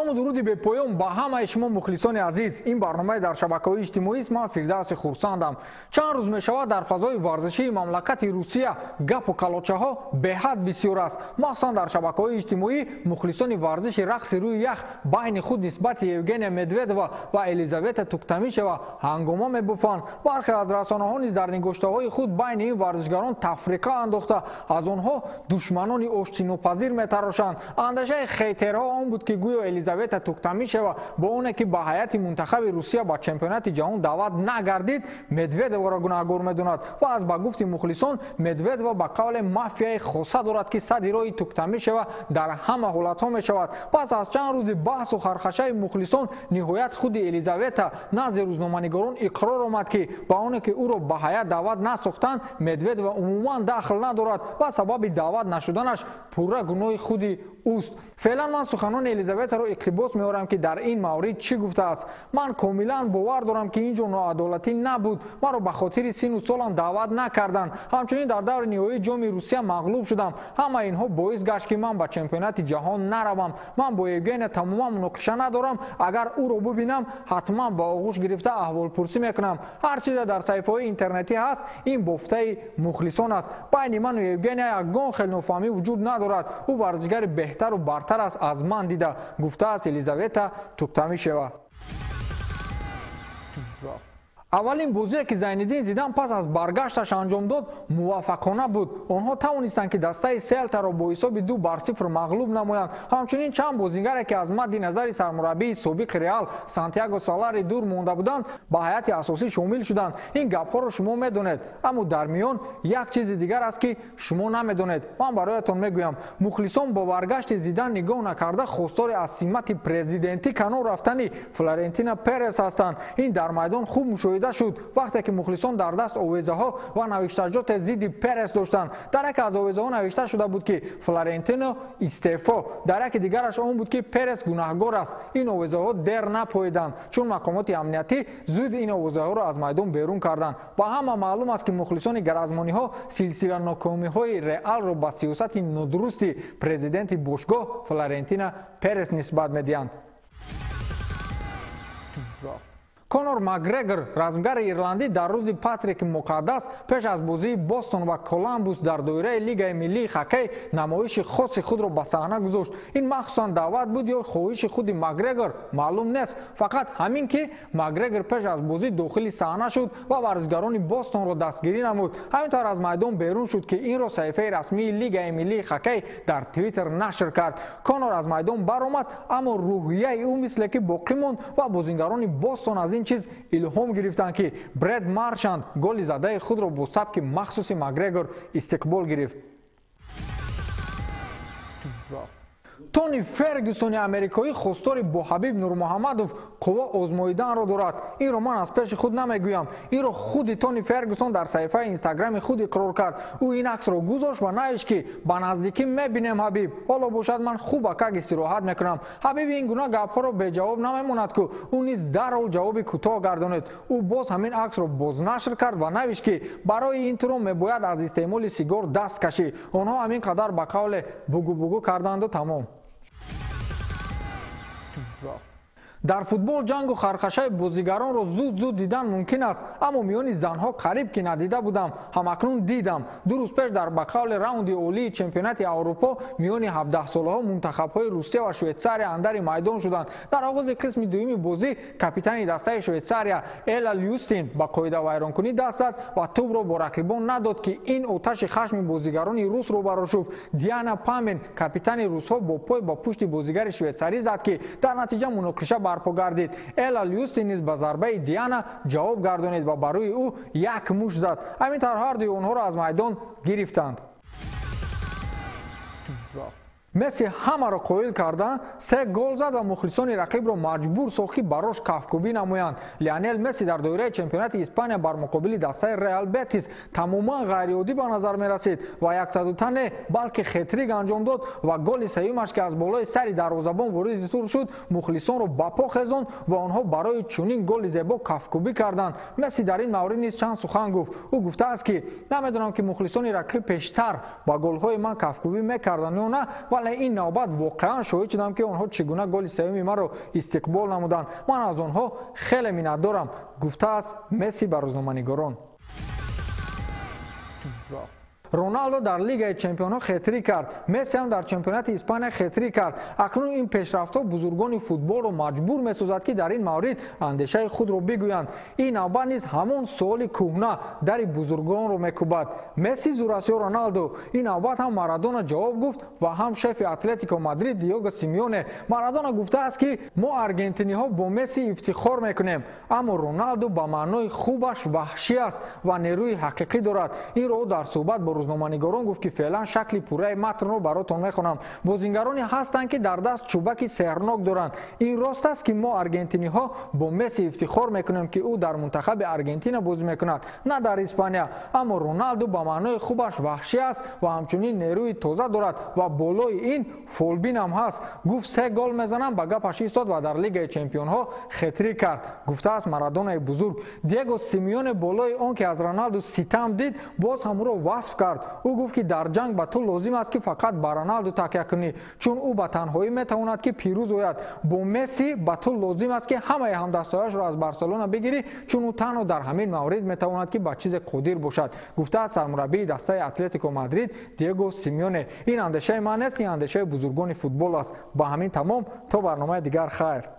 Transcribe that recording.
Салому дуруди бепоён ба ҳамаи шумо мухлисони азиз. Ин барномаи дар шабакаҳои иҷтимоист. Ман Фирдавси Хурсандам. Чанд рӯз мешавад дар фазои варзишии мамлакати Русия гапу калочаҳо беҳад бисёр аст. Махсусан дар шабакаҳои иҷтимоӣ мухлисони варзиши рақси рӯи ях байни худ нисбати Евгения Медведова ва Елизавета Туктамишева ҳангома мебуфанд. Бархе аз расонаҳо низ дар нигоштаҳои худ байни ин варзишгарон тафриқа андохта, аз онҳо душманони оштинопазир метарошанд. Андешаи хейтерҳо он буд, ки гӯё Елизавета Туктамишева бо оне ки ба ҳайати мунтахаби Русия ба чемпионати ҷаҳон даъват нагардид, Медведеваро гунаҳгор медонад ва аз ба гуфти мухлисон Медведева ба қавле мафияи хоса дорад, ки сади роҳи Туктамишева дар ҳама ҳолатҳо мешавад. Пас аз чанд рӯзи баҳсу хархашаи мухлисон ниҳоят худи Елизавета назди рӯзноманигорон иқрор омад, ки ба оне ки ӯро ба ҳайат даъват насохтанд, Медведева умуман дахл надорад ва сабаби даъват нашуданаш пурра гуноҳи худи ӯст. Феълан ман суханони Елизаветаро иқтибос меорам, ки дар ин маврид чӣ гуфтааст. Ман комилан бовар дорам, ки ин ҷо ноадолатӣ набуд. Маро ба хотири сину солам даъват накарданд. Ҳамчунин дар даври ниҳоии ҷоми Русия мағлуб шудам. Ҳама инҳо боис гашт, ки ман ба чемпионати ҷаҳон наравам. Ман бо Евгения тамоман муноқиша надорам. Агар ӯро бубинам, ҳатман ба оғӯш гирифта аҳволпурсӣ мекунам. Ҳар чизе дар саҳифаҳои интернетӣ ҳаст, ин бофтаи мухлисон аст. Байни ману Евгения ягон хел нофаҳмӣ вуҷуд надорад. Ӯ варзишгари беҳтару бартар аст аз ман дида, гуфтааст Елизавета Туктамишева. Аввалин бозие, ки Зайниддин Зидан пас аз баргашташ анҷом дод, муваффақона буд. Онҳо тавонистанд, ки дастаи Селтаро бо ҳисоби 2-0 мағлуб намоянд. Ҳамчунин чанд бозингаре, ки аз мадди назари сармураббии собиқи Реал Сантьяго Солари дур монда буданд, ба ҳайати асосӣ шомил шуданд. Ин гапҳоро шумо медонед, аммо дар миён як чизи дигар аст, ки шумо намедонед. Ман бароятон мегӯям, мухлисон бо баргашти Зидан нигоҳ накарда хостори аз симати президентӣ канор рафтани Флорентино Перес ҳастанд. Ин дар майдон хуб мушоҳида шуд, вақте ки мухлисон дар даст овезаҳо ва навиштаҷоте зидди Перес доштанд. Дар яке аз овезаҳо навишта шуда буд, ки Флорентино истеъфо, дар яке дигараш он буд, ки Перес гунаҳгор аст. Ин овезаҳо дер напоиданд, чун мақомоти амниятӣ зуд ин овезаҳоро аз майдон берун карданд. Ба ҳама маълум аст, ки мухлисони гаразмониҳо силсила нокомиҳои Реалро ба сиёсати нодурусти президенти бошгоҳ Флорентино Перес нисбат медиҳанд. Конор Макгрегор, размгари ирландӣ, дар рӯзи Патрики муқаддас пеш аз бозии Бостон ва Коламбус дар доираи Лигаи миллии хоккей намоиши хоси худро ба саҳна гузошт. Ин махсусан даъват буд ё хоҳиши худи Макгрегор маълум нест. Фақат ҳамин ки Макгрегор пеш аз бозӣ дохили саҳна шуд ва варзишгарони Бостонро дастгирӣ намуд. Ҳамин тавр аз майдон берун шуд, ки инро саҳифаи расмии Лигаи миллии хоккей дар Твиттер нашр кард. Конор аз майдон баромад, аммо рӯҳияи ӯ мисле ки боқӣ монд ва бозингарони Бостон аз ин чиз илҳом гирифтанд, ки Бред Маршанд голи задаи худро бо сабки махсуси Макгрегор истиқбол гирифт. Тони Фергюсони америкоӣ хостори бо Ҳабиб Нурмуҳаммадов қувва озмоиданро дорад. Инро ман аз пеши худ намегӯям. Инро худи Тони Фергюсон дар саҳифаи инстаграми худ иқрор кард. Ӯ ин аксро гузошт ва навишт, ки ба наздикӣ мебинем Ҳабиб. Ҳоло бошад ман хуб акак истироҳат мекунам. Ҳабиб ин гуна гапҳоро беҷавоб намемонад, ку ӯ низ дарҳол ҷавоби кӯтоҳ гардонид. Ӯ боз ҳамин аксро бознашр кард ва навишт, ки барои ин туро мебояд аз истеъмоли сигор даст кашӣ. Онҳо ҳамин қадар ба қавле бугу-бугу карданду тамом. Дар футбол ҷангу хархашаи бозигаронро зуд-зуд дидан мумкин аст, аммо миёни занҳо қариб ки надида будам. Ҳамакнун дидам. Ду рӯз пеш дар ба қавли раунди олии чемпионати Аврупо миёни 17-солаҳо мунтахабҳои Русия ва Швейтсария андари майдон шуданд. Дар оғози қисми дуюми бозӣ капитани дастаи Швейтсария Эла Люстин ба қоидавайронкунӣ даст зад ва тӯбро бо рақибон надод, ки ин оташи хашми бозигарони русро барошуфт. Диана Памен, капитани русҳо, бо пой ба пушти бозигари швейтсарӣ зад, ки дар натиҷа муноқиша барпо гардид. Эла Люстин низ ба зарбаи Диана ҷавоб гардонид ва ба рӯи ӯ як муш зад. Ҳамин тавр ҳардуи онҳоро аз майдон гирифтанд. Месси ҳамаро қоил карда, 3 гол зад ва мухлисони рақибро маҷбур сохт, ки барош кафкӯбӣ намоянд. Лионел Месси дар доираи чемпионати Испания бар муқобили дастаи Реал Бетис тамоман ғайриоддӣ ба назар мерасид ва яктадута не, балки хетрик анҷом дод ва голи сеюмаш, ки аз болои сари дарвозабон вориди тур шуд, мухлисонро ба по хезонд ва онҳо барои чунин голи зебо кафкӯбӣ карданд. Месси дар ин маврид низ чанд сухан гуфт. Ӯ гуфтааст, ки намедонам, ки мухлисони рақиб пештар ба голҳои ман кафкӯбӣ мекарданд ё на, Вале ин навбат воқеан шоҳид шудам, ки онҳо чӣ гуна голи сеюми маро истиқбол намуданд. Ман аз онҳо хеле миннатдорам, гуфтааст Месси ба рӯзноманигорон. Роналдо дар Лигаи чемпионҳо хетрик кард, Месси ҳам дар чемпионати Испания хетрик кард. Акнун ин пешрафтҳо бузургони футболро маҷбур месозад, ки дар ин маврид андешаи худро бигӯянд. Ин навбат низ ҳамон суоли кӯҳна дари бузургонро мекӯбад: Месси зур аст ё Роналдо? Ин навбат ҳам Марадона ҷавоб гуфт ва ҳам шефи Атлетико Мадрид Диего Симеоне. Марадона гуфтааст, ки мо аргентиниҳо бо Месси ифтихор мекунем, аммо Роналдо ба маънои хубаш ваҳшӣ аст ва нерӯи ҳақиқӣ дорад. Инро ӯ дар суҳбат бо рӯзноманигорон гуфт, ки феълан шакли пурраи матнро баротон мехонам. Бозингароне ҳастанд, ки дар даст чӯбаки сеҳрнок доранд. Ин рост аст, ки мо аргентиниҳо бо Месси ифтихор мекунем, ки ӯ дар мунтахаби Аргентина бозӣ мекунад, на дар Испания, аммо Роналду ба маънои хубаш ваҳшӣ аст ва ҳамчунин нерӯи тоза дорад ва болои ин фолбин ҳам ҳаст. Гуфт, се гол мезанам, ба гапаш истод ва дар Лигаи чемпионҳо хетрик кард, гуфтааст Марадонаи бузург. Диего Симеоне болои он ки аз Роналду ситам дид, боз ҳам ӯро васф кард. Ӯ гуфт, ки дар ҷанг ба ту лозим аст, ки фақат ба Роналду такя кунӣ, чун ӯ ба танҳоӣ метавонад, ки пирӯз ояд. Бо Месси ба ту лозим аст, ки ҳамаи ҳамдастҳояшро аз Барселона бигирӣ, чун ӯ танҳо дар ҳамин маврид метавонад, ки ба чизе қодир бошад, гуфтааст сармураббии дастаи Атлетико Мадрид Диего Симеоне. Ин андешаи ман нест, ин андешаи бузургони футбол аст. Ба ҳамин тамом, то барномаи дигар, хайр.